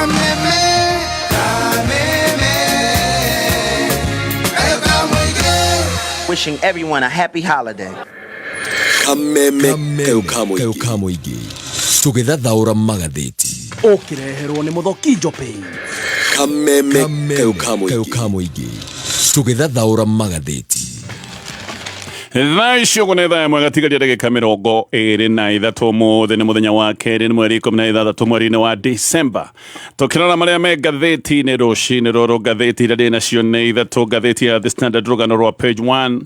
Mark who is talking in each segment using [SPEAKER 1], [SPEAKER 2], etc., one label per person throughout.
[SPEAKER 1] Kameme, kameme, kayo ka mũingĩ.
[SPEAKER 2] Wishing everyone a happy holiday.
[SPEAKER 3] Kameme
[SPEAKER 4] Kameme
[SPEAKER 3] kayo
[SPEAKER 4] kayũ
[SPEAKER 3] ka
[SPEAKER 4] ka mũingĩ tũgĩthathaũra magathĩti.
[SPEAKER 5] Ũkĩreherwo nĩ Mũthokinjo Paint.
[SPEAKER 3] Kameme kayo
[SPEAKER 4] Kameme
[SPEAKER 3] ka
[SPEAKER 4] kayũ
[SPEAKER 3] mũingĩ
[SPEAKER 4] ka mũingĩ tũgĩthathaũra magathĩti.
[SPEAKER 6] Thaa ici ũguo nĩ thaa ĩmwe gatigaria ndagĩka 23. Ũmũthĩ nĩ mũthenya wa kerĩ, nĩ mweri 16 mweri-inĩ wa December. Tũkĩrora marĩa me ngathĩti-inĩ rũcinĩ rũrũ, ngathĩti iria ndĩ nacio nĩ ithatũ. Ngathĩti ya The Standard, rũgano rwa page 1,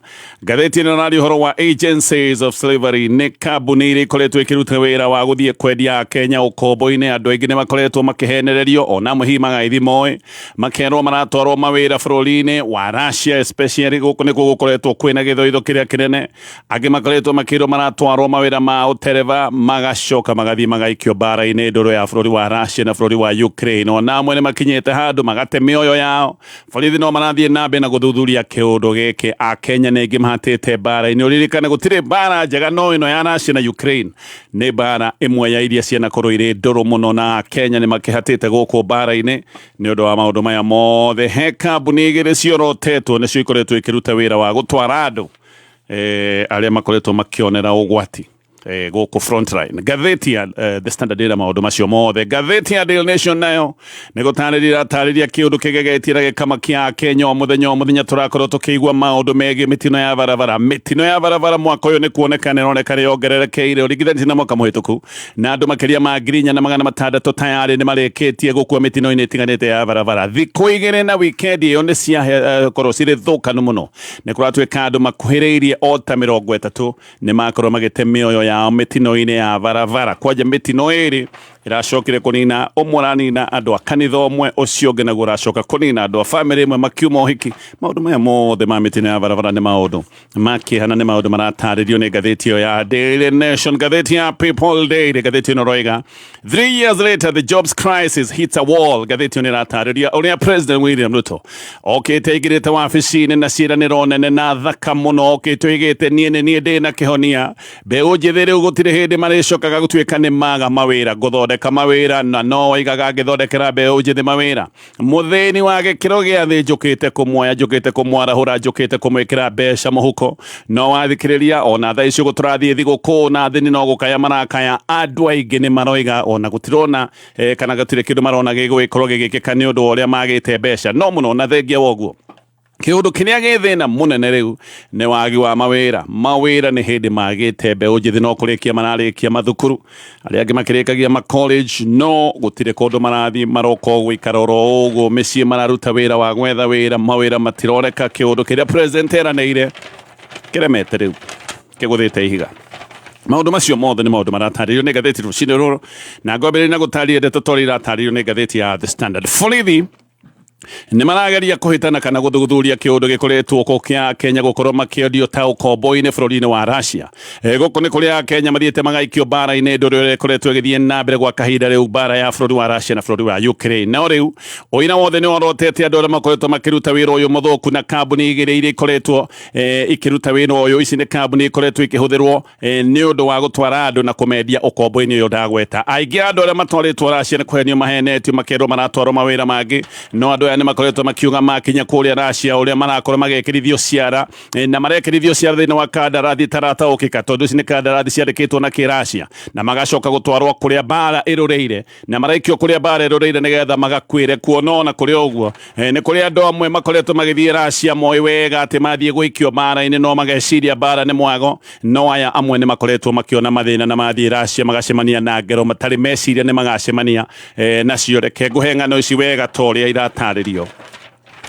[SPEAKER 6] ngathĩti ĩno ĩraria ũhoro wa agencies of slavery, nĩ kambuni iria ikoretwo ikĩruta wĩra wa gũthiĩ kwendia Kenya ũkombo-inĩ. Andũ aingĩ nĩ makoretwo makĩhenererio, ona amwe hihi magaithi moĩ, makerwo maratwarwo mawĩra bũrũri-inĩ wa Russia, especially gũkũ nĩkuo gũkoretwo kwĩna gĩthoitho kĩrĩa kĩnene. Angĩ makoretwo makĩrwo maratwarwo mawĩra ma ũtereba, magacoka magathiĩ magaikio mbara-inĩ ndũrũ ya bũrũri wa Russia na bũrũri wa Ukraine. Ona amwe nĩ makinyĩte handũ magate mĩoyo yao. Borithi no marathiĩ na mbere na gũthuthuria kĩũndũ gĩkĩ. Akenya nĩ aingĩ mahatĩte mbara-inĩ. Ũririkane gũtirĩ mbara njega, no ĩno ya Russia na Ukraine nĩ mbara ĩmwe ya iria cianakorwo irĩ ndũrũ mũno, na Akenya nĩ makĩhatĩte gũkũ mbara-inĩ nĩ ũndũ wa maũndũ maya mothe. He kambuni igĩrĩ ciorotetwo nĩcio ikoretwo ikĩruta wĩra wa gũtwara andũ arĩa makoretwo makĩonera ũgwati gũkũ frontline. Ngathĩti ya The Standard ĩna maũndũ macio mothe. Ngathĩti ya Daily Nation nayo nĩ gũtarĩria ĩratarĩria kĩũndũ kĩgegetie na gĩkamakia Kenya. O mũthenya o mũthenya tũrakorwo tũkĩigua maũndũ megiĩ mĩtino ya barabara. Mĩtino ya barabara mwaka ũyũ nĩ kuoneka nĩ ĩroneka nĩ yongererekeire ũringithanĩtie na mwaka mũhĩtũku, na andũ makĩria ma 4600 tayarĩ nĩ marĩkĩtie gũkua mĩtino-inĩ ĩtiganĩte ya barabara. Thikũ igĩrĩ na wikendi ĩyo nĩ ciakorwo cirĩ thũkanu mũno. Nĩ kũratuĩka andũ makuhĩrĩirie o ta 30 nĩ makorwo magĩte mĩoyo yao mĩtino-inĩ ya barabara. Kwanja mĩtino ĩrĩ ĩracokire kũnina, ũmwe ũranina andũ a kanitha ũmwe, ũcio ũngĩ naguo ũracoka kũnina andũ a bamĩrĩ ĩmwe makiuma ũhiki. Maũndũ maya mothe ma mĩtino ya barabara nĩ maũndũ ma kĩeha na nĩ maũndũ maratarĩrio nĩ ngathĩti ĩyo ya Daily Nation. Ngathĩti ya People Daily, ngathĩti ĩno roiga 3 years later, the jobs crisis hits a wall. Ngathĩti ĩyo nĩ ĩratarĩria ũrĩa President William Ruto okĩte aingĩrĩte wabici-inĩ na ciĩranĩro nene na thaka mũno, okĩte oigĩte, "Niĩ nĩ niĩ ndĩ na kĩhonia. Mbeũ njĩthĩ rĩu gũtirĩ hĩndĩ marĩcokaga gũtuĩka nĩ maga mawĩra, ngũthondeka mawĩra." Na no oigaga ngĩthondekera mbeũ njĩthĩ mawĩra, mũthĩni wa gĩkĩro gĩa thĩ njũkĩte kũmuoya, njũkĩte kũmwarahũra, njũkĩte kũmwĩkĩra mbeca mũhuko. No wathikĩrĩria ona thaa ici ũguo tũrathiĩ thigũkũ na thĩni no gũkaya marakaya. Andũ aingĩ nĩ maroiga ona gũtirona kana gũtirĩ kĩndũ marona gĩgũgĩkorwo gĩgĩkĩka nĩ ũndũ wa ũrĩa magĩte mbeca no mũno. Na thengia wa ũguo, kĩũndũ kĩrĩa gĩ thĩna mũnene rĩu nĩ wagi wa mawĩra. Mawĩra nĩ hĩndĩ magĩte. Mbeũ njĩthĩ no kũrĩkia mararĩkia mathukuru, arĩa angĩ makĩrĩkagia ma college, no gũtirĩ kũndũ marathiĩ, maroka o gũikara oro ũguo mĩciĩ, mararuta wĩra wa gwetha wĩra, mawĩra matironeka. Kĩũndũ kĩrĩa president eranĩire kĩremete, rĩu kĩgũthĩte ihiga. Maũndũ macio mothe nĩ maũndũ maratarĩrio nĩ ngathĩti rũcinĩ rũrũ, na ngwambĩrĩria na gũtarĩria ndeto torĩa iratarĩrio nĩ ngathĩti ya The Standard. Borithi nĩ marageria kũhĩtana kana gũthuthuria kĩũndũ gĩkoretwo kũ kĩa Kenya gũkorwo makĩendio ta ũkombo-inĩ bũrũri-inĩ wa Russia. Gũkũ nĩ kũrĩa Kenya mathiĩte magaikio mbara-inĩ ndũrũ ĩrĩa ĩkoretwo ĩgĩthiĩ na mbere gwa kahinda rĩu, mbara ya bũrũri wa Russia na bũrũri wa Ukraine. No rĩu ũira wothe nĩ worotete andũ arĩa makoretwo makĩruta wĩra ũyũ mũthũku na kambuni igĩrĩ iria ikoretwo ikĩruta wĩra ũyũ. Ici nĩ kambuni ikoretwo ikĩhũthĩrwo nĩ ũndũ wa gũtwara andũ na kũmendia ũkombo-inĩ ũyũ ndagweta. Aingĩ a andũ arĩa matwarĩtwo Russia nĩ kũhenio mahenetio, makerwo maratwarwo mawĩra mangĩ, no andũ aya nĩ makoretwo makiuga makinya kũrĩa Russia ũrĩa marakorwo magekĩrithio ciara, na marekĩrithio ciara thĩinĩ wa kandarathi itarataũkĩka, tondũ ici nĩ kandarathi ciandĩkĩtwo na kĩracia, na magacoka gũtwarwo kũrĩa mbara ĩrũrĩire, na maraikio kũrĩa mbara ĩrũrĩire nĩgetha magakuĩre kuo. No ona kũrĩ ũguo, nĩ kũrĩ andũ amwe makoretwo magĩthiĩ Russia moĩ wega atĩ mathiĩ gũikio mbara-inĩ, no mageciria mbara nĩ mwago. No aya amwe nĩ makoretwo makĩona mathĩna na mathiĩ Russia magacemania na ngero matarĩ meciria nĩ magacemania nacio. Reke ngũhe ng'ano ici wega ta ũrĩa iratarĩrio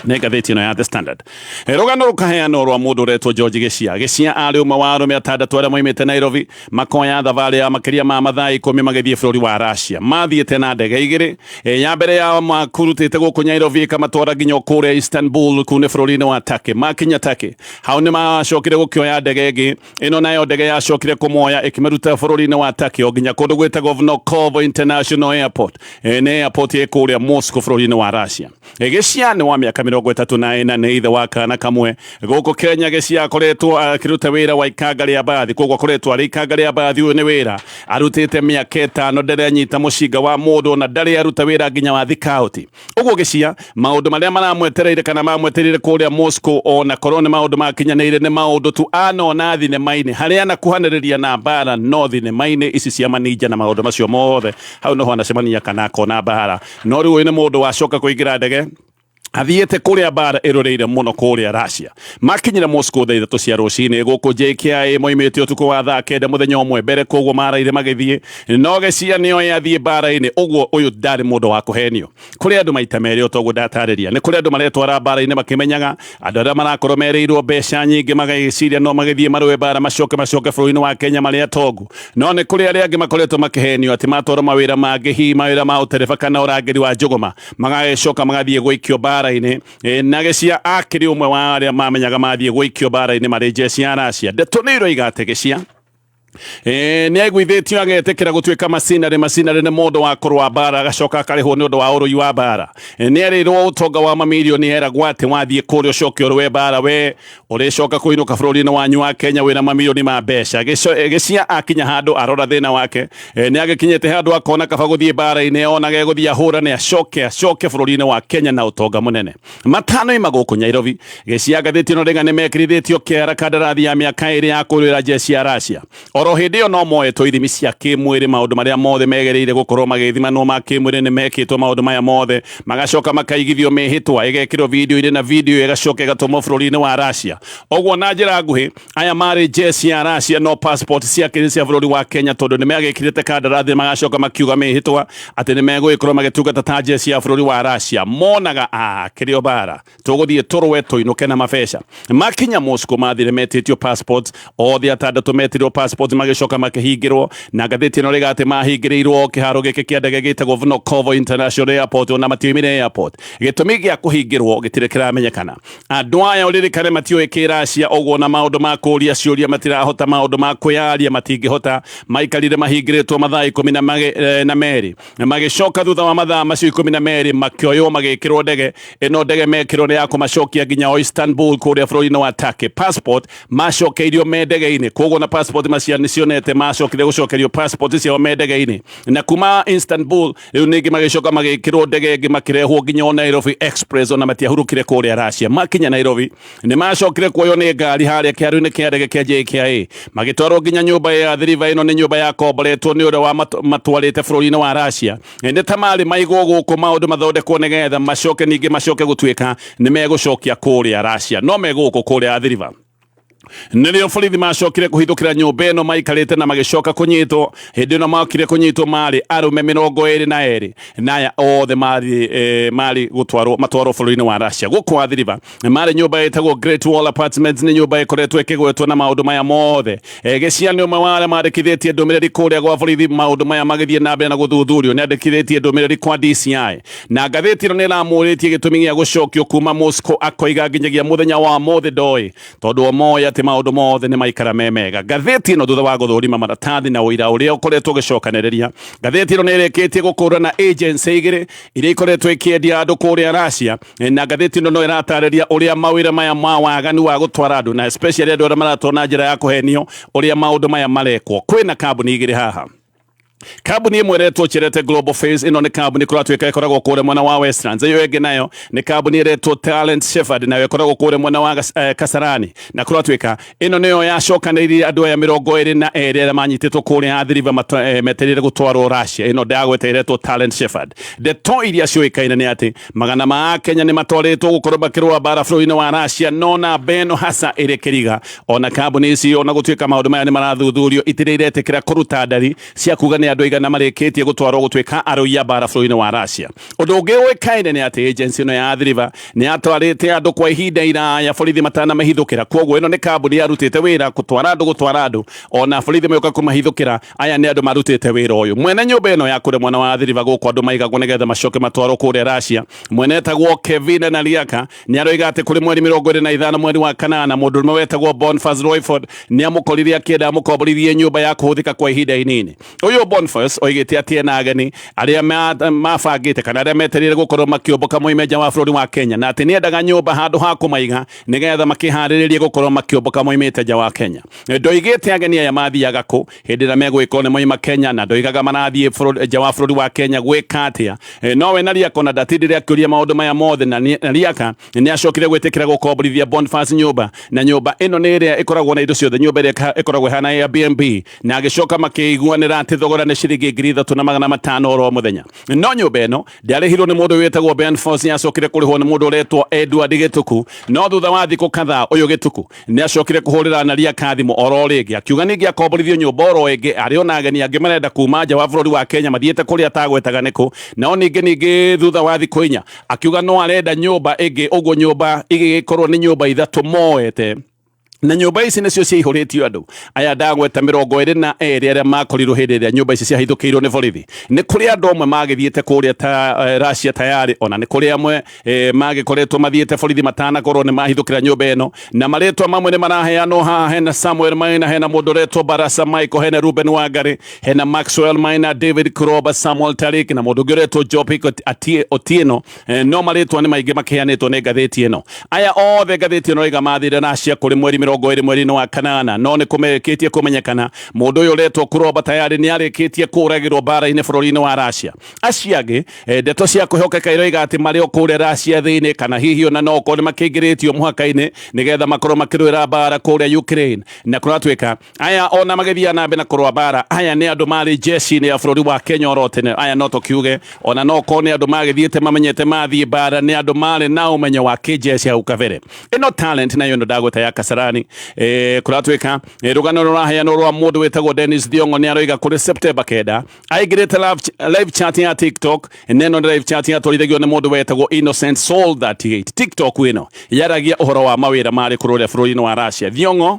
[SPEAKER 6] nĩ ngathĩti ĩno ya The Standard. Rũgano rũkaheanwo rwa mũndũ ũretwo George Gĩcia. Gĩcia arĩ ũmwe wa arũme atandatũ arĩa moimĩte Nairobi makoya thabarĩ ya makĩria ma mathaa 10 magĩthiĩ bũrũri wa Russia. Mathiĩte na ndege igĩrĩ. Ya mbere yao makurutĩte gũkũ Nairobi ĩkamatwara nginya kũrĩa Istanbul, kũu nĩ bũrũri-inĩ wa Turkey. Makinya Turkey, hau nĩ macokire gũkĩoya ndege ĩngĩ. Ĩno nayo ndege yacokire kũmoya ĩkĩmaruta bũrũri-inĩ wa Turkey o nginya kũndũ gwĩtagwo Vnukovo International Airport. Nĩ airport ĩ kũrĩa Moscow bũrũri-inĩ wa Russia. Gĩcia nĩ wa mĩaka 34 nĩ ithe wa kana kamwe. Gũkũ Kenya Gĩcia akoretwo akĩruta wĩra wa ikanga rĩa mbathi, koguo akoretwo arĩ ikanga rĩa mbathi. Ũyũ nĩ wĩra arutĩte mĩaka 5, ndarĩ anyita mũcinga wa mũndũ na ndarĩ aruta wĩra nginya wa thikauti. Ũguo Gĩcia maũndũ marĩa maramwetereire kana mamwetereire kũrĩa Moscow, ona korwo nĩ maũndũ makinyanĩire, nĩ maũndũ tu anona thinema-inĩ harĩa anakuhanĩrĩria na mbara, no thinema-inĩ ici cia maninja na maũndũ macio mothe hau noho anacemania kana akona mbara. No rĩu ũyũ nĩ mũndũ wacoka kũingĩra ndege athiĩte kũrĩa mbara ĩrũrĩire mũno kũrĩa Russia. Makinyire Moscow thaa 3 cia rũcinĩ. Gũkũ JKIA moimĩte ũtukũ wa thaa 9 mũthenya ũmwe mbere, koguo maraire magĩthiĩ. No Gĩcia nĩoĩ athiĩ mbara-inĩ, ũguo ũyũ ndarĩ mũndũ wa kũhenio. Kũrĩ andũ maita merĩ, o toguo ndatarĩria, nĩ kũrĩ andũ maretwara mbara-inĩ makĩmenyaga, andũ arĩa marakorwo merĩirwo mbeca nyingĩ magagĩciria no magĩthiĩ marũe mbara macoke bũrũri-inĩ wa Kenya marĩ atongu. No nĩ kũrĩ arĩa angĩ makoretwo makĩhenio atĩ matwarwo mawĩra mangĩ, hihi mawĩra ma ũtereba kana ũrangĩri wa njũgũma, magagĩcoka magathiĩ gũikio mbara-inĩ. Na Gĩcia akĩrĩ ũmwe wa arĩa mamenyaga mathiĩ gũikio mbara-inĩ marĩ jeshi ya Russia. Ndeto nĩ iroiga atĩ Gĩcia nĩ aiguithĩtio agetĩkĩra gũtuĩka macinarĩ. Macinarĩ nĩ mũndũ wa kũrũa mbara agacoka akarĩhwo nĩ ũndũ wa ũrũi wa mbara. Nĩ erĩirwo ũtonga wa mamirioni, eragwo atĩ wathiĩ kũrĩa ũcoke ũrũe mbara, we ũrĩcoka kũinũka bũrũri-inĩ wanyu wa Kenya wĩna mamirioni ma mbeca. Gĩcia akinya handũ arora thĩna wake, nĩ agĩkinyĩte handũ akona kaba gũthiĩ mbara-inĩ, onage gũthiĩ ahũrane acoke bũrũri-inĩ wa Kenya na ũtonga mũnene. Matano ima gũkũ Nairobi, Gĩcia ngathĩti ĩno rĩga nĩ mekĩrithĩtio kĩara kandarathi ya mĩaka 2 ya kũrũĩra jeshi ya Russia. Oro hĩndĩ ĩyo no moetwo ithimi cia kĩmwĩrĩ, maũndũ marĩa mothe megereire gũkorwo magĩthimanwo ma kĩmwĩrĩ nĩ mekĩtwo, maũndũ maya mothe magacoka makaigithio mĩhĩtwa ĩgekĩrwo video-inĩ na video ĩgacoka ĩgatũmwo bũrũri-inĩ wa Russia. Ũguo na njĩra nguhĩ aya marĩ jeshi ya Russia, no passport ciake cia bũrũri wa Kenya, tondũ nĩ megĩkĩrĩte kandarathi, magacoka makiuga mĩhĩtwa atĩ nĩ megũgĩkorwo magĩtungata ta jeshi ya bũrũri wa Russia. Monaga kĩrĩ o mbara tũgũthiĩ tũrũe tũinũke na mabeca. Makinya Moscow mathire metĩtio passport, othe atandatũ metirwo passport, magĩcoka makĩhingĩrwo. Na ngathĩti ĩno rĩga atĩ mahingĩrĩirwo kĩharo gĩkĩ kĩa ndege gĩtagwo Vnukovo International Airport, ona matioimire airport. Gĩtũmi gĩa kũhingĩrwo gĩtirĩ kĩramenyekana. Andũ aya ũririkane matiũĩ kĩracia, ũguo na maũndũ ma kũũria ciũria matirahota, maũndũ ma kwĩyaria matingĩhota. Maikarire mahingĩrĩtwo mathaa 12, magĩcoka thutha wa mathaa macio 12 makĩoywo magĩkĩrwo ndege. Ĩno ndege mekĩrwo nĩ ya kũmacokia nginya o Istanbul kũrĩa bũrũri-inĩ wa Turkey. Passport macokeirio me ndege-inĩ, koguo na passport macia nĩcionete, macokire gũcokerio passport ciao me ndege-inĩ. Na kuma Istanbul rĩu ningĩ magĩcoka magĩkĩrwo ndege ĩngĩ makĩrehwo nginya o Nairobi Express, ona matiahurũkire kũrĩa Russia. Makinya Nairobi nĩ macokire kuoywo nĩ ngari harĩa kĩharo-inĩ kĩa ndege kĩa JKIA, magĩtwarwo nginya nyũmba ya thiriba. Ĩno nĩ nyũmba yakomboretwo nĩ ũrĩa wa matwarĩte bũrũri-inĩ wa Russia. Nĩ ta marĩ maigwo gũkũ maũndũ mathondekwo nĩgetha macoke ningĩ macoke gũtuĩka nĩ megũcokia kũrĩa Russia, no megũkũ kũrĩa thiriba. Nĩrĩo borithi macokire kũhithũkĩra nyũmba ĩno maikarĩte na magĩcoka kũnyitwo. Hĩndĩ ĩno makire kũnyitwo marĩ arũme 22, na aya othe marĩ gũtwarwo matwarwo bũrũri-inĩ wa Russia. Gũkũ Athi-River marĩ nyũmba ĩtagwo Great Wall Apartments, nĩ nyũmba ĩkoretwo ĩkĩgwetwo na maũndũ maya mothe. Gĩcia nĩ ũmwe wa arĩa mandĩkithĩtie ndũmĩrĩri kũrĩa gwa borithi maũndũ maya magĩthiĩ na mbere na gũthuthurio. Nĩ andĩkithĩtie ndũmĩrĩri kwa DCI, na ngathĩti ĩno nĩ ĩramũrĩtie gĩtũmi gĩa gũcokio kuma Moscow, akoiga nginyagia mũthenya wa mũthĩ ndoĩ, tondũ o moĩ atĩ maũndũ mothe nĩ maikara me mega. Ngathĩti ĩno thutha wa gũthũrima maratathi na ũira ũrĩa ũkoretwo ũgĩcokanĩrĩria, ngathĩti ĩno nĩ ĩrĩkĩtie gũkũrana agency igĩrĩ iria ikoretwo ikĩendia andũ kũrĩa Russia. Na ngathĩti ĩno no ĩratarĩria ũrĩa mawĩra maya ma waganu wa gũtwara andũ, na especially andũ arĩa maratwarwo na njĩra ya kũhenio, ũrĩa maũndũ maya marekwo. Kwĩna kambuni igĩrĩ haha. Kambuni ĩmwe ĩretwo Cherete Global Face, ĩno nĩ kambuni kũratuĩka ĩkoragwo kũrĩa mwena wa Westlands. Ĩyo ĩngĩ nayo nĩ kambuni ĩretwo Talent Shepherd, nayo ĩkoragwo kũrĩa mwena wa Kasarani. Na kũratuĩka ĩno nĩyo yacokanĩrĩirie andũ aya 22 arĩa manyitĩtwo kũrĩa Athi River metereire gũtwarwo Russia. Ĩno ndagweta ĩretwo Talent Shepherd. Ndeto iria ciũĩkaine nĩ atĩ magana ma Kenya nĩ matwarĩtwo gũkorwo makĩrũa mbara bũrũri-inĩ wa Russia, no namba ĩno hasa ĩrĩ kĩriga. Ona kambuni ici, ona gũtuĩka maũndũ maya nĩ marathuthurio, itirĩ iretĩkĩra kũruta ndari cia kuga nĩ andũ aigana marĩkĩtie gũtwarwo gũtuĩka arũi a mbara bũrũri-inĩ wa Russia. Ũndũ ũngĩ ũĩkaine nĩ atĩ agency ĩno ya Athi River nĩ yatwarĩte andũ kwa ihinda iraya borithi matanamahithũkĩra, koguo ĩno nĩ kambuni yarutĩte wĩra gũtwara andũ, ona borithi moka kũmahithũkĩra, aya nĩ andũ marutĩte wĩra ũyũ. Mwene nyũmba ĩno ya kũrĩa mwena wa Athi River, gũkũ andũ maigagwo nĩgetha macoke matwarwo kũrĩa Russia, mwene etagwo Kevin Naliaka, nĩ aroiga atĩ kũrĩ mweri 25 mweri wa kanana, mũndũrũme wetagwo Boniface Royford nĩ amũkorire akĩenda amũkomborithie nyũmba ya kũhũthĩka kwa ihinda inini. Ũyũ Boniface Boniface oigĩte atĩ ena ageni arĩa mabangĩte kana arĩa metereire gũkorwo makĩũmbũka moime nja wa bũrũri wa Kenya, na atĩ nĩendaga nyũmba handũ ha kũmaiga nĩgetha makĩharĩrĩrie gũkorwo makĩũmbũka moimĩte nja wa Kenya. Ndoigĩte ageni aya mathiaga kũ hĩndĩ ĩrĩa megũgĩkorwo nĩ moima Kenya, na ndoigaga marathiĩ nja wa bũrũri wa Kenya gwĩka atĩa. Nowe Naliaka ona ndatindire akĩũria maũndũ maya mothe, na Naliaka nĩ acokire gwĩtĩkĩra gũkomborithia Boniface nyũmba, na nyũmba ĩno nĩ ĩrĩa ĩkoragwo na indo ciothe, nyũmba ĩrĩa ĩkoragwo ĩhana Airbnb, na agĩcoka makĩiguanĩra atĩ thogora nĩ ciringi 3,500 oro mũthenya. No nyũmba ĩno ndĩarĩhirwo nĩ mũndũ wĩtagwo Boniface, yacokire kũrĩhwo nĩ mũndũ ũretwo Edward Gĩtuku. No thutha wa thikũ kadhaa ũyũ Gĩtuku nĩ acokire kũhũrĩra Naliaka thimũ oro rĩngĩ akiuga ningĩ akomborithio nyũmba oro ĩngĩ, arĩ ona ageni angĩ marenda kuma nja wa bũrũri wa Kenya mathiĩte kũrĩa atagwetaga nĩkũ. Nao ningĩ thutha wa thikũ 4 akiuga no arenda nyũmba ĩngĩ, ũguo nyũmba igĩgĩkorwo nĩ nyũmba 3 moete, na nyũmba ici nĩcio ciaihũrĩtio andũ aya ndagweta 22 arĩa makorirwo hĩndĩ ĩrĩa nyũmba ici ciahithũkĩirwo nĩ borithi. Nĩ kũrĩ andũ amwe magĩthiĩte kũrĩa ta Russia tayari, ona nĩ kũrĩ amwe magĩkoretwo mathiĩte borithi matanakorwo nĩ mahithũkĩra nyũmba ĩno, na marĩtwa mamwe nĩ maraheanwo haha. Hena Samuel Maina, hena mũndũ ũretwo Barasa Michael, hena Ruben Wangari, hena Maxwell Maina, David Kuroba, Samuel Tarik na mũndũ ũngĩ ũretwo Jopi Otieno. No marĩtwa nĩ maingĩ makĩheanĩtwo nĩ ngathĩti ĩno. Aya othe ngathĩti ĩno ĩroiga mathire Russia kũrĩ mweri 20 mweri-inĩ wa kanana, no nĩ kũmekĩtie kũmenyekana mũndũ ũyũ ũretwo Kuroba tayari nĩ arĩkĩtie kũragĩrwo mbara-inĩ bũrũri-inĩ wa Russia. Acio angĩ ndeto cia kwĩhokeka iroiga atĩ marĩ o kũrĩa Russia thĩinĩ, kana hihi ona no okorwo nĩ makĩingĩrĩtio mũhaka-inĩ nĩgetha makorwo makĩrũĩra mbara kũrĩa Ukraine. Na kũratuĩka aya ona magĩthiĩ na mbere na kũrũa mbara, aya nĩ andũ marĩ jeshi-inĩ ya bũrũri wa Kenya oro tene. Aya no tũkiuge ona no okorwo nĩ andũ magĩthiĩte mamenyete mathiĩ mbara, nĩ andũ marĩ na ũmenyo wa kĩjeshi hau kabere. Ĩno talent nayo ĩno ndagweta ya Kasarani, kũratuĩka rũgano rũraheanwo rwa mũndũ wĩtagwo Dennis Thiong'o nĩ aroiga kũrĩ September 9 aingĩrĩte live chat ya TikTok, neno nĩ live chat yatwarithagio nĩ mũndũ wetagwo Innocent Soul 38. TikTok ĩno yaragia ũhoro wa mawĩra marĩ kũrũrĩa bũrũri-inĩ wa Russia. Thiong'o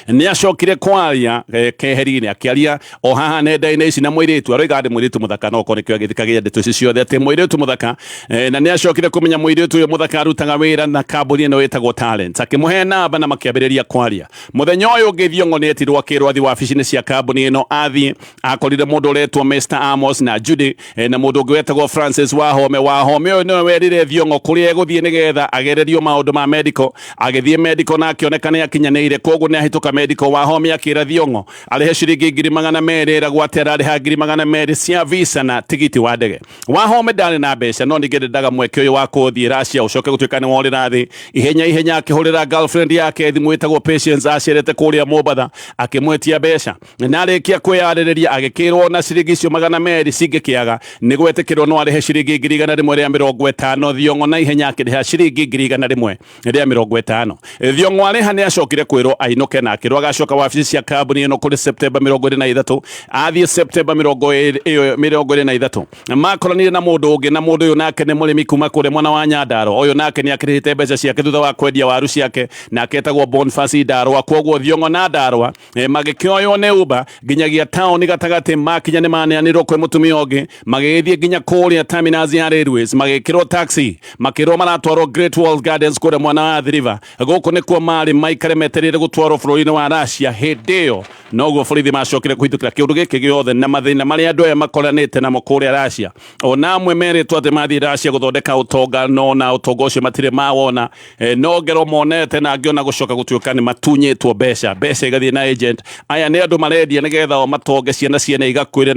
[SPEAKER 6] nĩ acokire kwaria keheri-inĩ, akĩaria o haha nenda-inĩ ici na mũirĩtu aroiga atĩ mũirĩtu mũthaka, no okorwo nĩkĩo agĩthikagia ndeto ici ciothe atĩ mũirĩtu mũthaka, na nĩ acokire kũmenya mũirĩtu ũyũ mũthaka arutaga wĩra na kambuni ĩno ĩtagwo Talent, akĩmũhe namba na makĩambĩrĩria kwaria. Mũthenya ũyũ ũngĩ Thiong'o nĩ etirwo akĩrwo athiĩ wabici-inĩ cia kambuni ĩno. Athiĩ akorire mũndũ ũretwo Mr Amos na Judy, na mũndũ ũngĩ wetagwo Francis Wahome. Wahome ũyũ nĩwe werire Thiong'o kũrĩa egũthiĩ nĩgetha agererio maũndũ ma medical. Agĩthiĩ medical na akĩoneka nĩ akinyanĩire, koguo nĩ ahĩtũka medical. Wahome akĩra Thiong'o arĩhe ciringi 200,000, ĩragwo atĩ ararĩha 200,000 cia visa na tigiti wa ndege. Wahome ndarĩ na mbeca, no ningĩ ndendaga mweke ũyũ wa kũthiĩ Russia ũcoke gũtuĩka nĩ worĩra thĩ. Ihenya ihenya akĩhũrĩra girlfriend yake thimũ ĩtagwo Patience acerete kũrĩa Mombatha, akĩmwĩtia mbeca, na arĩkia kwĩyarĩrĩria agĩkĩrwo na ciringi icio 200 cingĩkĩaga nĩ gwetĩkĩrwo no arĩhe ciringi 150,000. Thiong'o na ihenya akĩrĩha ciringi 150,000. Thiong'o arĩha nĩ acokire kwĩrwo ainũke na akĩrwo agacoka wabici cia kambuni ĩno kũrĩ September 23. Athiĩ September 23 makoranire na mũndũ ũngĩ, na mũndũ ũyũ nake nĩ mũrĩmi kuma kũrĩa mwena wa Nyandarua. Ũyũ nake nĩ akĩrĩhĩte mbeca ciake thutha wa kwendia waru ciake, nake etagwo Boniface Ndarwa. Koguo Thiong'o na Ndarwa magĩkĩoywo nĩ Uber nginyagia taũni gatagatĩ. Makinya nĩ maneanirwo kwĩ mũtumia ũngĩ, magĩgĩthiĩ nginya kũrĩa terminus ya railways, magĩkĩrwo taxi, makĩrwo maratwarwo Great Wall Gardens kũrĩa mwena wa Athi River. Gũkũ nĩkuo marĩ maikare metereire gũtwarwo bũrũri-inĩ wa Russia. Hĩndĩ ĩyo noguo borithi macokire kũhithũkĩra kĩũndũ gĩkĩ gĩothe na mathĩna marĩa andũ aya makoranĩte namo kũrĩa Russia. Ona amwe merĩtwo atĩ mathiĩ Russia gũthondeka ũtonga, no na ũtonga ũcio matirĩ mawona, no ngero monete na angĩ ona gũcoka gũtuĩka nĩ matunyĩtwo mbeca, mbeca igathiĩ na agent. Aya nĩ andũ marendia nĩgetha o matonge, ciana ciene igakuĩre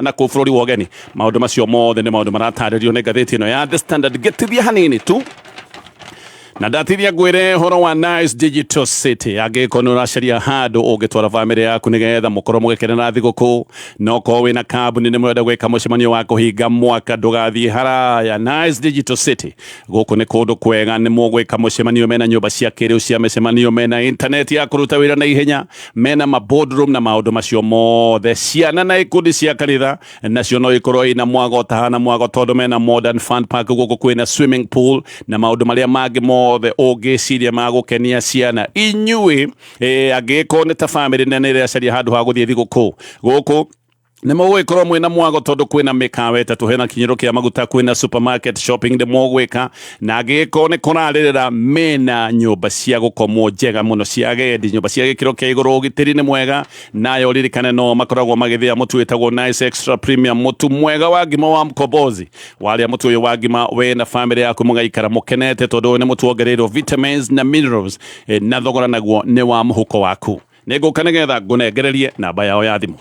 [SPEAKER 6] na kũu bũrũri wa ũgeni. Maũndũ macio mothe nĩ maũndũ maratarĩrio nĩ ngathĩti ĩno ya The Standard. Ngĩtithia hanini tu na ndatithia ngwĩre ũhoro wa Nice Digital City. Angĩkorwo nĩ ũracaria handũ ũngĩtwara bamĩrĩ yaku nĩgetha mũkorwo mũgĩkenera thigũkũ, no korwo wĩna kambuni nĩ mũrenda gwĩka mũcemanio wa kũhinga mwaka, ndũgathiĩ haraya. Nice Digital City gũkũ nĩ kũndũ kwega, nĩ mũgwĩka mũcemanio, mena nyũmba cia kĩrĩu cia mĩcemanio, mena internet ya kũruta wĩra na ihenya, mena ma boardroom na maũndũ macio mothe. Ciana na ikundi cia kanitha nacio no ikorwo ina mwago tahana mwago, tondũ mena modern fun park gũkũ, kwĩna swimming pool na maũndũ marĩa mangĩ mothe ũngĩciria ma gũkenia ciana. Inyuĩ angĩgĩkorwo nĩ ta bamĩrĩ nene ĩracaria handũ ha gũthiĩ thigũkũ, gũkũ Nĩ mũgũgĩkorwo mwĩna mwago tondũ kwĩna mĩkawa ĩtatũ, hena kinyĩro kĩa maguta, kwĩna supermarket shopping nĩ mũgwĩka, na angĩgĩkorwo nĩ kũrarĩrĩra mena nyũmba cia gũkomwo njega mũno cia agendi, nyũmba cia gĩkĩro kĩa igũrũ, ũgitĩri nĩ mwega, nayo ririkane no makoragwo magĩthĩa mũtu wĩtagwo Nice Extra Premium, mũtu mwega wa ngima wa mkombozi. Warĩa mũtu ũyũ wa ngima we na famĩlĩ yaku mũgaikara mũkenete tondũ ũyũ nĩ mũtu wongereirwo vitamins na minerals, na thogora naguo nĩ wa mũhuko waku. Nĩ ngũka nĩgetha ngũnengererie namba yao ya thimũ.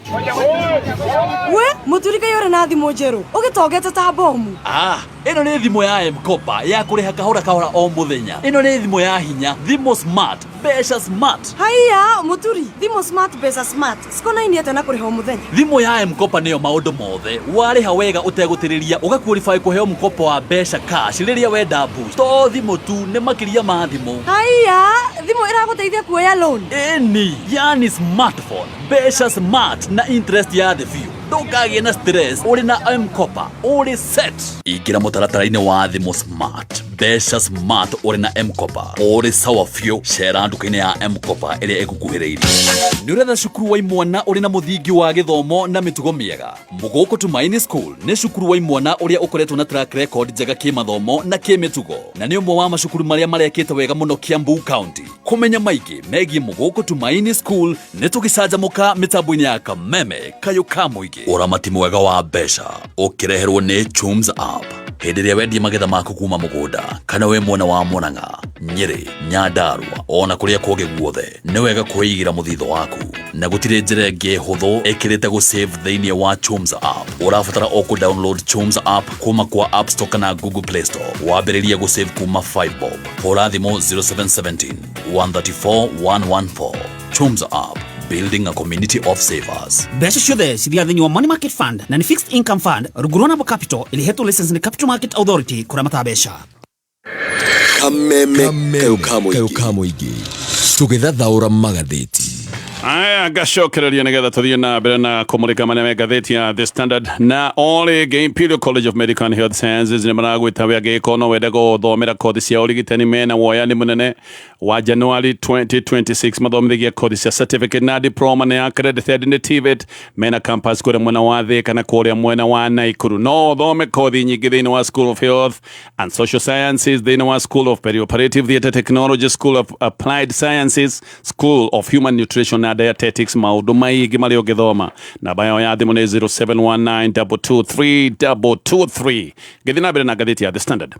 [SPEAKER 7] We mũturi kaĩ ũrĩ na thimũ njerũ ũgĩtongete ta bomu?
[SPEAKER 8] Ah, ĩno nĩ thimũ ya M-Kopa ya kũrĩha kahora kahora o mũthenya. Ĩno nĩ thimũ ya hinya, thimũ smart, mbeca smart.
[SPEAKER 7] Haiya mũturi, thimũ smart, mbeca smart cikonainie atĩa na kũrĩha o mũthenya?
[SPEAKER 8] Thimũ ya M-Kopa nĩyo maũndũ mothe. Warĩha wega ũtegũtĩrĩria, ũgaqualify kũheo mkopo wa mbeca cash rĩrĩa wenda boost. To thimũ tu, nĩ makĩria ma thimũ.
[SPEAKER 7] Haiya, thimũ ĩragũteithia kuoya loan?
[SPEAKER 8] Ĩni, yani smartphone, mbeca smart na interest ya thĩ biũ. Ndũkagĩe na stress, ũrĩ na M-Kopa ũrĩ set. Ingĩra mũtaratara-inĩ wa thimũ smart, mbeca smart, ũrĩ na M-Kopa ũrĩ sawa biũ. Cera nduka-inĩ ya M-Kopa ĩrĩa ĩgũkuhĩrĩirie. Nĩ ũretha cukuru wa imwana ũrĩ na mũthingi wa gĩthomo na mĩtugo mĩega? Mũgũkũ Tumaini School nĩ cukuru wa imwana ũrĩa ũkoretwo na track record njega kĩmathomo na kĩmĩtugo, na nĩ ũmwe wa macukuru marĩa marekĩte wega mũno Kiambu County. Kũmenya maingĩ megiĩ Mũgũkũ Tumaini School, nĩ tũgĩcanjamũka mĩtambo-inĩ ya Kameme Kayũ ka Mũingĩ. Ũramati mwega wa mbeca ũkĩreherwo nĩ Chums App. Hĩndĩ ĩrĩa wendia magetha maku kuma mũgũnda, kana wĩ mwena wa Murang'a, Nyĩrĩ, Nyandarua ona kũrĩa kũngĩ guothe, nĩ wega kwĩigĩra mũthithũ waku, na gũtirĩ njĩra ĩngĩ hũthũ ĩkĩrĩte gũsave thĩinĩ wa Chums App. Ũrabatara o kũ-download Chums App kuma kwa App Store kana Google Play Store, wambĩrĩrie gũsave kuma 5 bob. Hũra thimũ 0717 134 114. Chums App, building a community of savers.
[SPEAKER 9] Mbeca ciothe cithiaga thĩinĩ wa money market fund na nĩ fixed income fund rungu rwa Nabo Capital, ĩrĩa ĩhetwo license nĩ Capital Market Authority kũramata mbeca.
[SPEAKER 3] Kameme kayũ ka
[SPEAKER 4] Kayũ
[SPEAKER 3] mũingĩ.
[SPEAKER 4] Ka mũingĩ tũgĩthathaũra magathĩti.
[SPEAKER 6] Aya, ngacokereria nĩgetha tũthiĩ na mbere na kũmũrĩka marĩa me ngathĩti ya The Standard. Na o rĩngĩ, Imperial College of Medical and Health Sciences nĩ maragwĩta we angĩgĩkorwo no wende gũthomera kothi cia ũrigitani, mena woyani mũnene wa January 2026. Mathomithagia kothi cia certificate na diploma, nĩ accredited nĩ TVET. Mena campus kũrĩa mwena wa Thika na kũrĩa mwena wa Naikuru. No ũthome kothi nyingĩ thĩinĩ wa School of Health and Social Sciences, thĩinĩ wa School of Perioperative Theatre Technology, School of Applied Sciences, School of Human Nutrition na Dietetics, maũndũ maingĩ marĩa ũngĩthoma. Namba yao ya thimũ nĩ 0719223223. Ngĩthiĩ na mbere na ngathĩti ya The Standard,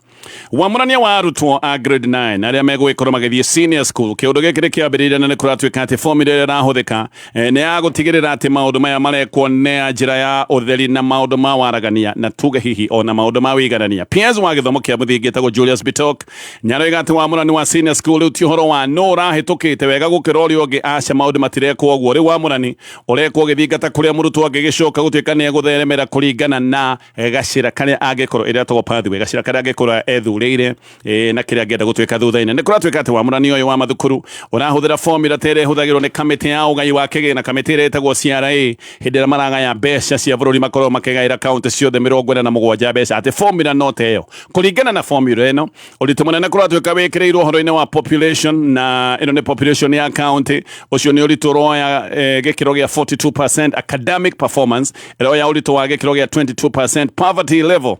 [SPEAKER 6] wamũrania wa arutwo a grade 9 arĩa megũgĩkorwo magĩthiĩ senior school, kĩũndũ gĩkĩ nĩ kĩambĩrĩire, na nĩ kũratuĩka atĩ formula ĩrĩa ĩrahũthĩka nĩ ya gũtigĩrĩra atĩ maũndũ maya marekwo nĩ ya njĩra ya ũtheri na maũndũ ma waragania, na tuge hihi ona maũndũ ma wĩiganania. PS wa gĩthomo kĩa mũthingi etagwo Julius Bitok nĩaroiga atĩ wamũrani wa senior school rĩu ti ũhoro wa no ũrahĩtũkĩte wega gũkĩra ũrĩa ũngĩ. Aca, maũndũ matirekwo ũguo. Rĩu wamũrani ũrekwo ũgĩthingata kũrĩa mũrutwo angĩgĩcoka gũtuĩka nĩ egũtheremera kũringana na gacĩra karĩa angĩkorwo, ĩrĩa ĩtagwo pathway, gacĩra karĩa angĩkorwo ethurĩire na kĩrĩa angĩenda gũtuĩka thutha-inĩ. Nĩ kũratuĩka atĩ wamũrani ũyũ wa mathukuru ũrahũthĩra formula ta ĩrĩa ĩhũthagĩrwo nĩ kamĩtĩ ya ũgai wa kĩgĩna, kamĩtĩ ĩrĩa ĩtagwo CRA, hĩndĩ ĩrĩa maragaya mbeca cia bũrũri, makoragwo makĩgaĩra kaunti ciothe 47 mbeca, atĩ formula no ta ĩyo. Kũringana na formula ĩno, ũritũ mũnene kũratuĩka wĩkĩrĩirwo ũhoro-inĩ wa population, na ĩno nĩ population ya county, ũcio nĩ ũritũ ũroya gĩkĩro gĩa 42%. Academic performance ĩroya ũritũ wa gĩkĩro gĩa 22%. Poverty level,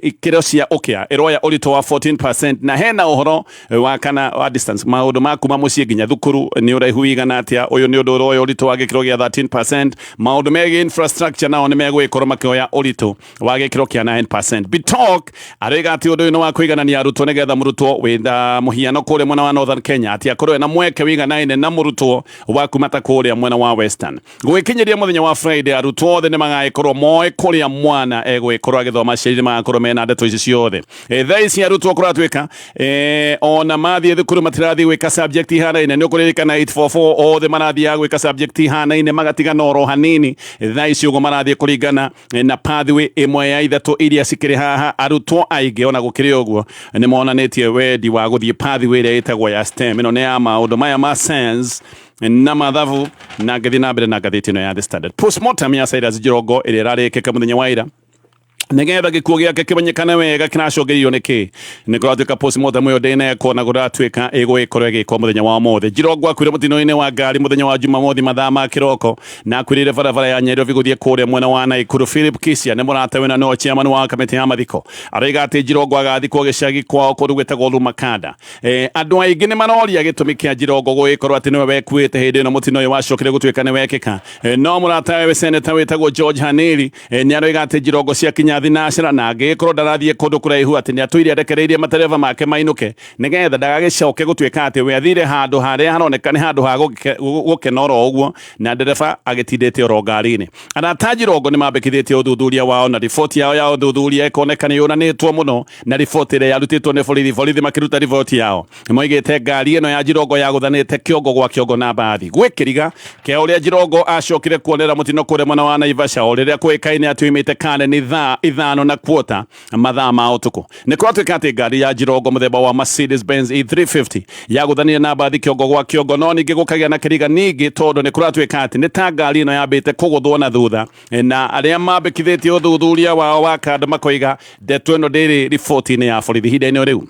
[SPEAKER 6] ikĩro cia ũkĩa, ĩroya ũritũ wa 14%, na hena ũhoro wa kana wa distance, maũndũ ma kuma mũciĩ nginya thukuru nĩ ũraihu wigana atĩa, ũyũ nĩ ũndũ ũroya ũritũ wa gĩkĩro gĩa 13%. Maũndũ megiĩ infrastructure nao nĩ megũgĩkorwo makĩoya ũritũ wa gĩkĩro kĩa 9%. Bitok aroiga atĩ ũndũ ũyũ nĩ wa kũiganania arutwo, nĩgetha mũrutwo wĩna mũhiano kũrĩa mwena wa Northern Kenya atĩ akorwo ena mweke wiganaine na mũrutwo wa kuma ta kũrĩa mwena wa Western. Gũgĩkinyĩria mũthenya wa Friday, arutwo othe nĩ magagĩkorwo moĩ kũrĩa mwana egũgĩkorwo agĩthoma, aciari nĩ magakorwo mena ndeto ici ciothe. Thaa ici arutwo kũratuĩka ona mathiĩ thukuru matirathiĩ gwĩka subject ihanaine. Nĩ ũkũririkana 844 othe marathiaga gwĩka subject ihanaine, magatigana oro hanini. Thaa ici ũguo marathiĩ kũringana na pathway ĩmwe ya ithatũ iria cikĩrĩ haha. Arutwo aingĩ ona gũkĩrĩ ũguo nĩ monanĩtie wendi wa gũthiĩ pathway ĩrĩa ĩtagwo ya STEM, ĩno nĩ ya maũndũ maya ma science na mathabu. Na ngĩthiĩ na mbere na ngathĩti ĩno ya The Standard, postmortem ya Cyrus Jirongo ĩrĩa ĩrarĩkĩka mũthenya wa ira. Nigetha gĩkuũ gĩake kĩmenyekane wega kĩracũngĩrĩirio nĩ kĩ. Nĩ kũratuĩka postmortem ĩyo ndĩnekwo na kũratuĩka ĩgũgĩkorwo ĩgĩkwo mũthenya wa ũmũthĩ. Njirongo akuire mũtino-inĩ wa ngari mũthenya wa Jumamothi mathaa ma kĩroko na akuĩrĩire barabara ya Nyairobi gũthiĩ kũrĩa mwena wa Naikuru. Philip Kisia nĩ mũratawe na nĩwe chairman wa kamĩtĩ ya mathiko. Aroiga atĩ Njirongo agathikwo gĩcagi kwao kũndũ gwĩtagwo Lumakanda. Andũ aingĩ nĩ maroria gĩtũmi kĩa Njirongo gũgĩkorwo atĩ nĩwe wekuĩte hĩndĩ ĩno mũtino ũyũ wacokire gũtuĩka nĩ wekĩka. No mũratawe seneta wĩtagwo George Haneri nĩ aroiga atĩ Njirongo ciakinya thinacera na angĩgĩkorwo ndarathiĩ kũndũ kũraihu atĩ nĩ atũire arekereirie matereba make mainũke nĩgetha ndagagĩcoke gũtuĩka atĩ we athire handũ harĩa haroneka nĩ handũ ha gũkena oro ũguo na ndereba agĩtindĩte oro ngari-inĩ. Arata Njirongo nĩ mambĩkithĩtie ũthuthuria wao na riboti yao ya ũthuthuria ĩkoneka nĩ yũranĩtwo mũno na riboti ĩrĩa yarutĩtwo nĩ borithi. Borithi makĩruta riboti yao moigĩte ngari ĩno ya Njirongo yagũthanĩte kĩongo gwa kĩongo na mbathi. Gwĩ kĩriga kĩa ũrĩa Njirongo acokire kuonera mũtino kũrĩa mwena wa Naivasha o rĩrĩa kũĩkaine atĩ oimĩte Karen nĩ thaa 5:15 mathaa ma ũtukũ. Nĩ kũratuĩka atĩ ngari ya Njirongo mũthemba wa Mercedes Benz E350 yagũthanire na mbathi kĩongo gwa kĩongo, no ningĩ gũkagĩa na kĩriga ningĩ tondũ nĩ kũratuĩka atĩ nĩ ta ngari ĩno yambĩte kũgũthwo na thutha, na arĩa mambĩkithĩtie ũthuthuria wao wa kando makoiga ndeto ĩno ndĩrĩ riboti-inĩ ya borithi ihinda-inĩ rĩu.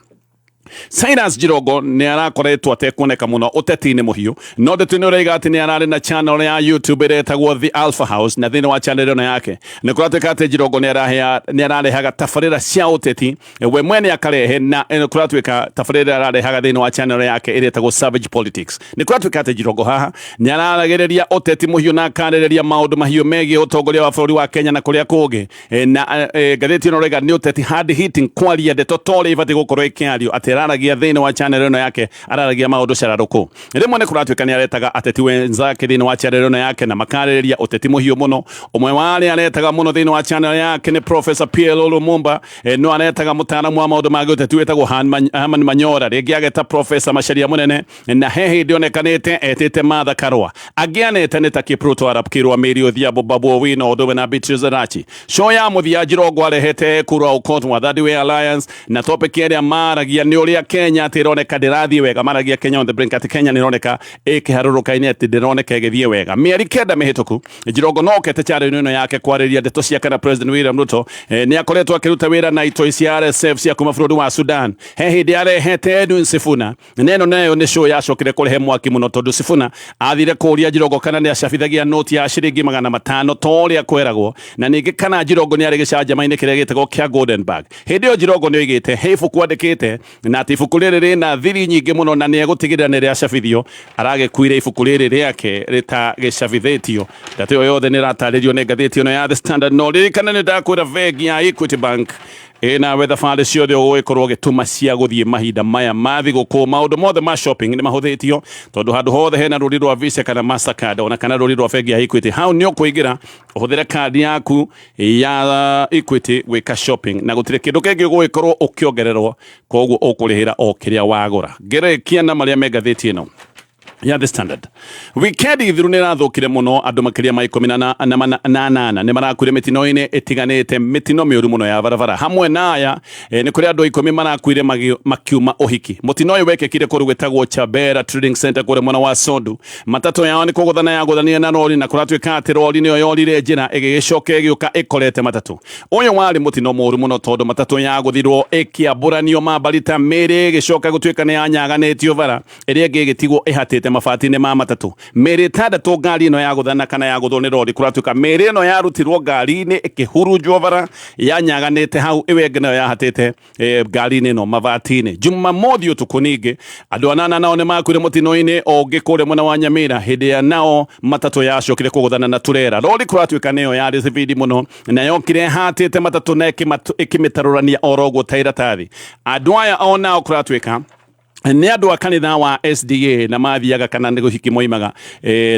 [SPEAKER 6] Cyrus Njirongo nĩ arakoretwo atekuoneka mũno ũteti-inĩ mũhiũ, no ndeto ĩno ĩroiga atĩ nĩ ararĩ na channel ya YouTube ĩrĩa ĩtagwo The Alpha House, na thĩinĩ wa channel ĩno yake nĩ kũratuĩka atĩ Njirongo nĩ ararehaga tabarĩra cia ũteti we mwene akarehe, na kũratuĩka tabarĩra ararehaga thĩinĩ wa channel yake ĩrĩa ĩtagwo Savage Politics. Nĩ kũratuĩka atĩ Njirongo haha nĩ araragĩrĩria ũteti mũhiũ na akarĩrĩria maũndũ mahiũ megiĩ ũtongoria wa bũrũri wa Kenya na kũrĩa kũngĩ. Na ngathĩti ĩno ĩroiga nĩ ũteti hard hitting, kwaria ndeto ta ũrĩa ibatiĩ gũkorwo ĩkĩario, atĩ araragia thĩinĩ wa channel ĩno yake araragia maũndũ cararũkũ. Rĩmwe nĩ kũratuĩka nĩ aretaga ateti wenzake thĩinĩ wa channel ĩno yake na makarĩrĩria ũteti mũhiũ mũno. Ũmwe wa arĩa aretaga mũno thĩinĩ wa channel yake nĩ Professor PLO Lumumba, no aretaga mũtaaramu wa maũndũ ma gĩũteti wĩtagwo Herman Manyora, rĩngĩ ageta Professor Macharia Mũnene, na he hĩndĩ onekanĩte etĩte Martha Karua. Angĩ anete nĩ ta Kipruto Arap Kirwa, Mary Odhiambo, Babu Owino, ũndũ ũmwe na Beatrice Elachi. Show ya mũthia Njirongo arehete Kura Okoth wa Third Way Alliance, na topic ĩrĩa maragia nĩ ũrĩa Kenya atĩ ĩroneka ndĩrathiĩ wega, maragia Kenya on the brink, atĩ Kenya nĩ ĩroneka ĩkĩharũrũka-inĩ, atĩ ndĩroneka ĩgĩthiĩ wega. Mĩeri 9 mĩhĩtũku Njirongo no okete channel ĩno yake kwarĩria ndeto ciake na President William Ruto. Nĩ akoretwo akĩruta wĩra na itoi cia RSF cia kuma bũrũri wa Sudan. He hĩndĩ arehete Edwin Sifuna, na ĩno nayo nĩ show yacokire kũrehe mwaki mũno tondũ Sifuna athire kũria Njirongo kana nĩ acabithagia noti ya ciringi 500 ta ũrĩa kweragwo, na ningĩ kana Njirongo nĩ arĩ gĩcanjama-inĩ kĩrĩa gĩtagwo kĩa Goldenberg. Hĩndĩ ĩyo Njirongo nĩ oigĩte he ibuku andĩkĩte, na atĩ ibuku rĩrĩ rĩna thiri nyingĩ mũno na nĩ egũtigĩrĩra nĩ rĩacabithio. Aragĩkuire ibuku rĩrĩ rĩake rĩtagĩcabithĩtio. Ndeto ĩyo yothe nĩ ĩratarĩrio nĩ ngathĩti ĩno ya The Standard. No ririkana nĩ ndakwĩra bengi ya Equity Bank ĩnawe thabarĩ ciothe ũgũgĩkorwo ũgĩtũma cia gũthiĩ mahinda maya ma thigũkũ. Maũndũ mothe ma shopping nĩ mahũthĩtio tondũ handũ hothe hena rũri rwa Visa kana Mastercard ona kana rũri rwa bengi ya Equity, hau nĩ ũkũingĩra ũhũthĩre kandi yaku ya Equity gwĩka shopping na gũtirĩ kĩndũ kĩngĩ ũgũgĩkorwo ũkĩongererwo, koguo ũkũrĩhĩra o kĩrĩa wagũra. Ngerekia na marĩa me ngathĩti ĩno ya The Standard. Weekend ithiru nĩ ĩrathũkire mũno, andũ makĩria ma 18 nĩ marakuire mĩtino-inĩ ĩtiganĩte, mĩtino mĩũru mũno ya barabara. Hamwe na aya nĩ kũrĩ andũ 10 marakuire makiuma ũhiki. Mũtino ũyũ wekĩkire kũndũ gwĩtagwo Chabera Trading Center kũrĩa mwena wa Sondu. Matatũ yao nĩ kũgũthana yagũthanire na rori, na kũratuĩka atĩ rori nĩyo yorire njĩra ĩgĩgĩcoka ĩgĩũka ĩkorete matatũ. Ũyũ warĩ mũtino mũũru mũno tondũ matatũ yagũthirwo ĩkĩambũranio mambarita mĩrĩ ĩgĩcoka gũtuĩka nĩ yanyaganĩtio bara, ĩrĩa ĩngĩ ĩgĩtigwo ĩhatĩte mabati-inĩ ma matatũ. Mĩrĩ 6 ngari ĩno yagũthana kana yagũthwo nĩ rori, kũratuĩka mĩrĩ ĩno yarutirwo ngari-inĩ ĩkĩhurunjwo bara yanyaganĩte hau, ĩyo ĩngĩ nayo yahatĩte ngari-inĩ ĩno mabati-inĩ. Jumamothi ũtukũ ningĩ andũ 8 nao nĩ makuire mũtino-inĩ ũngĩ kũrĩa mwena wa Nyamira hĩndĩ ya nao matatũ yacokire kũgũthana na turera. Rori kũratuĩka nĩyo yarĩ thibindi mũno na yokire ĩhatĩte matatũ na ĩkĩmĩtarũrania oro ũguo ta iratathi. Andũ aya o nao kũratuĩka nĩ andũ a kanitha wa SDA na mathiaga kana nĩ ũhiki moimaga,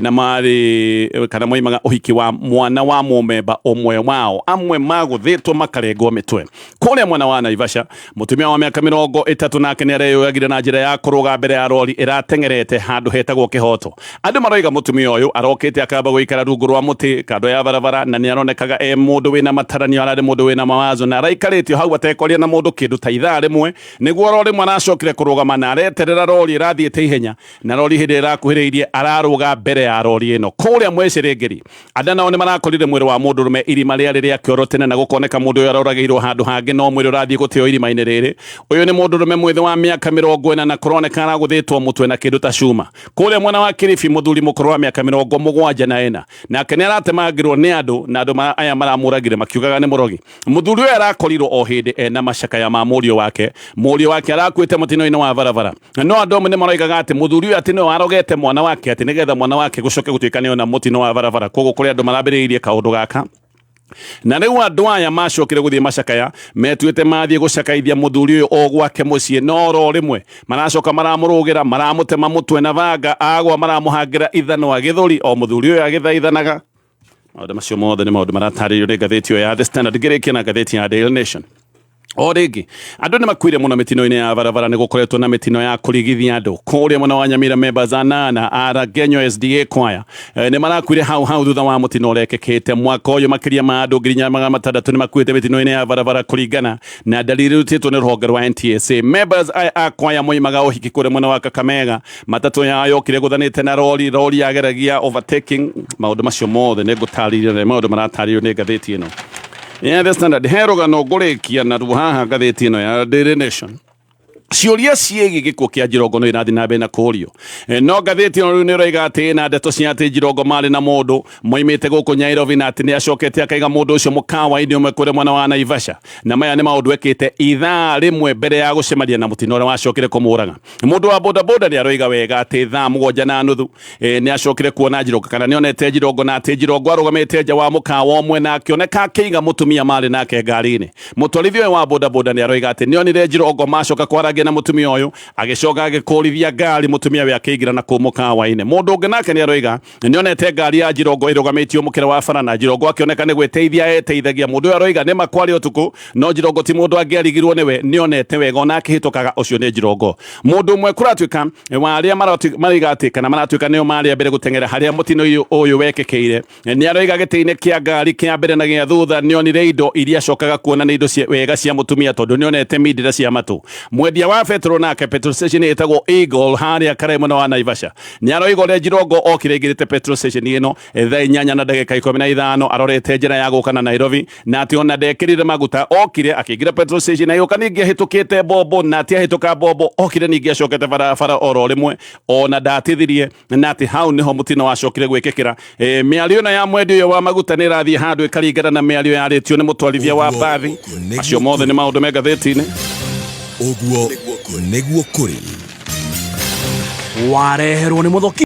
[SPEAKER 6] na marĩ kana moimaga ũhiki wa mwana wa mũmemba ũmwe wao, amwe magũthĩtwo makarengwo mĩtwe. Kũrĩa mwena wa Naivasha mũtumia wa mĩaka 30 nake nĩ areyũragire na njĩra ya kũrũga mbere ya rori ĩrateng'erete handũ hetagwo Kĩhoto. Andũ maroiga mũtumia ũyũ arokĩte akamba gũikara rungu rwa mũtĩ kando ya barabara, na nĩ aronekaga e mũndũ wĩna mataranio, ararĩ mũndũ wĩna mawazo, na araikarĩtio hau atekwaria na mũndũ kĩndũ ta ithaa rĩmwe nĩguo rori rĩmwe aracokire kũrũgama na Areterera rori ĩrathiĩte ihenya na rori hĩndĩ ĩrakuhĩrĩirie ararũga mbere ya rori ĩno. Kũrĩa Mwecĩrĩngĩri andũ nao nĩ marakorire mwĩrĩ wa mũndũrũme irima rĩarĩ rĩa kĩoro tene na gũkoneka mũndũ ũyũ aroragĩirwo handũ hangĩ no mwĩrĩ ũrathiĩ gũteo irima-inĩ rĩrĩ. Ũyũ nĩ mũndũrũme mwĩthĩ wa mĩaka 40 na kũroneka aragũthĩtwo mũtwe na kĩndũ ta cuma. Kũrĩa mwena wa Kilifi mũthuri mũkũrũ wa mĩaka 74 nake nĩ aratemangĩrwo nĩ andũ na andũ aya maramũragire makiugaga nĩ mũrogi. Mũthuri ũyũ arakorirwo o hĩndĩ ena macakaya ma mũriũ wake. Mũriũ wake arakuĩte mũtino-inĩ wa barabara. No andũ amwe nĩ maroigaga atĩ mũthuri ũyũ atĩ nĩwe warogete mwana wake atĩ nĩgetha mwana wake gũcoke gũtuĩka nĩona mũtino wa barabara. Koguo kũrĩ andũ marambĩrĩirie kaũndũ gaka. Na rĩu andũ aya macokire gũthiĩ macakaya metuĩte mathiĩ gũcakaithia mũthuri ũyũ o gwake mũciĩ, no oro rĩmwe maracoka maramũrũgĩra maramũtema mũtwe na banga, agwa maramũhangĩra ithanwa gĩthũri o mũthuri ũyũ agĩthaithanaga. Maũndũ macio mothe nĩ maũndũ maratarĩrio nĩ ngathĩti ĩyo ya The Standard. Ngĩrĩkia na ngathĩti ya Daily Nation. O rĩngĩ andũ nĩ makuire mũno mĩtino-inĩ ya barabara. Nĩ gũkoretwo na mĩtino ya kũrigithia andũ kũrĩa mwena wa Nyamira. Members anana a Ragenyo SDA choir nĩ marakuire hau hau thutha wa mũtino ũrekĩkĩte mwaka ũyũ. Makĩria ma andũ 4600 nĩ makuĩte mĩtino-inĩ ya barabara kũringana na dalili irutĩtwo nĩ rũhonge rwa NTSA. Members aya a choir moimaga ũhiki kũrĩa mwena wa Kakamega. Matatũ yao yokire gũthanĩte na rori, rori yageragia overtaking. Maũndũ macio mothe nĩ ngũtarĩria na maũndũ maratarĩrio nĩ ngathĩti ĩno ya The Standard. He rũgano ngũrĩkia naruo haha ngathĩti ĩno ya Daily Nation. Ciũria ciĩgiĩ gĩkuũ kĩa Jirongo no irathiĩ na mbere na kũũrio. No ngathĩti ĩno rĩu nĩ ĩroiga atĩ na ndeto cia atĩ Jirongo marĩ na mũndũ moimĩte gũkũ Nairobi na atĩ nĩ acokete akaiga mũndũ ũcio mũkawa-inĩ ũmwe kũrĩa mwena wa Naivasha, na maya nĩ maũndũ ekĩte ithaa rĩmwe mbere ya gũcemania na mũtino ũrĩa wacokire kũmũraga. Mũndũ wa bodaboda nĩ aroiga wega atĩ thaa 7:30 nĩ acokire kuona Jirongo kana nĩ onete Jirongo, na atĩ Jirongo arũgamĩte nja wa mũkawa ũmwe na akĩoneka akĩiga mũtumia marĩ nake ngari-inĩ. Mũtwarithia ũyũ wa bodaboda nĩ aroiga atĩ nĩ onire Jirongo macoka kwarangia na mũtumia ũyũ, agĩcoka agĩkũrithia ngari mũtumia we akĩingĩra na kũu mũkawa-inĩ. Mũndũ ũngĩ nake nĩ aroiga nĩ onete ngari ya Jirongo ĩrũgamĩtio mũkĩra wa bara na Jirongo akĩoneka nĩ gwĩteithia eteithagia. Mũndũ ũyũ aroiga nĩ makwarĩ ũtukũ, no Jirongo ti mũndũ angĩarigirwo nĩwe, nĩ onete wega ona akĩhĩtũkaga ũcio nĩ Jirongo. Mũndũ ũmwe kũratuĩka wa arĩa maroiga atĩ kana maratuĩka nĩo marĩ a mbere gũteng'era harĩa mũtino ũyũ wekĩkĩire nĩ aroiga gĩtĩ-inĩ kĩa ngari kĩa mbere na gĩa thutha nĩ onire indo iria acokaga kuona nĩ indo wega cia mũtumia tondũ nĩ onete mindira cia matũ. Mwendia wa betũrũ nake petrol station ĩtagwo Eagle harĩa Karai mwena wa Naivasha nĩ aroiga ũrĩa Jirongo okire aingĩrĩte petrol station ĩno 8:15 arorete njĩra ya gũka na Nairobi, na atĩ ona ndekĩrire maguta, okire akĩingĩra petrol station agĩũka ningĩ ahĩtũkĩte bombo, na atĩ ahĩtũka bombo okire ningĩ acokete barabara oro rĩmwe ona ndatithirie, na atĩ hau nĩho mũtino wacokire gwĩkĩkĩra. Mĩario ĩno ya mwendia ũyũ wa maguta nĩ ĩrathiĩ handũ ĩkaringana na mĩario yarĩtio nĩ mũtwarithia wa mbathi. Macio mothe nĩ maũndũ me ngathĩti-inĩ.
[SPEAKER 4] Ũguo nĩguo kũrĩ.
[SPEAKER 5] Wareherwo nĩ Mũthoki.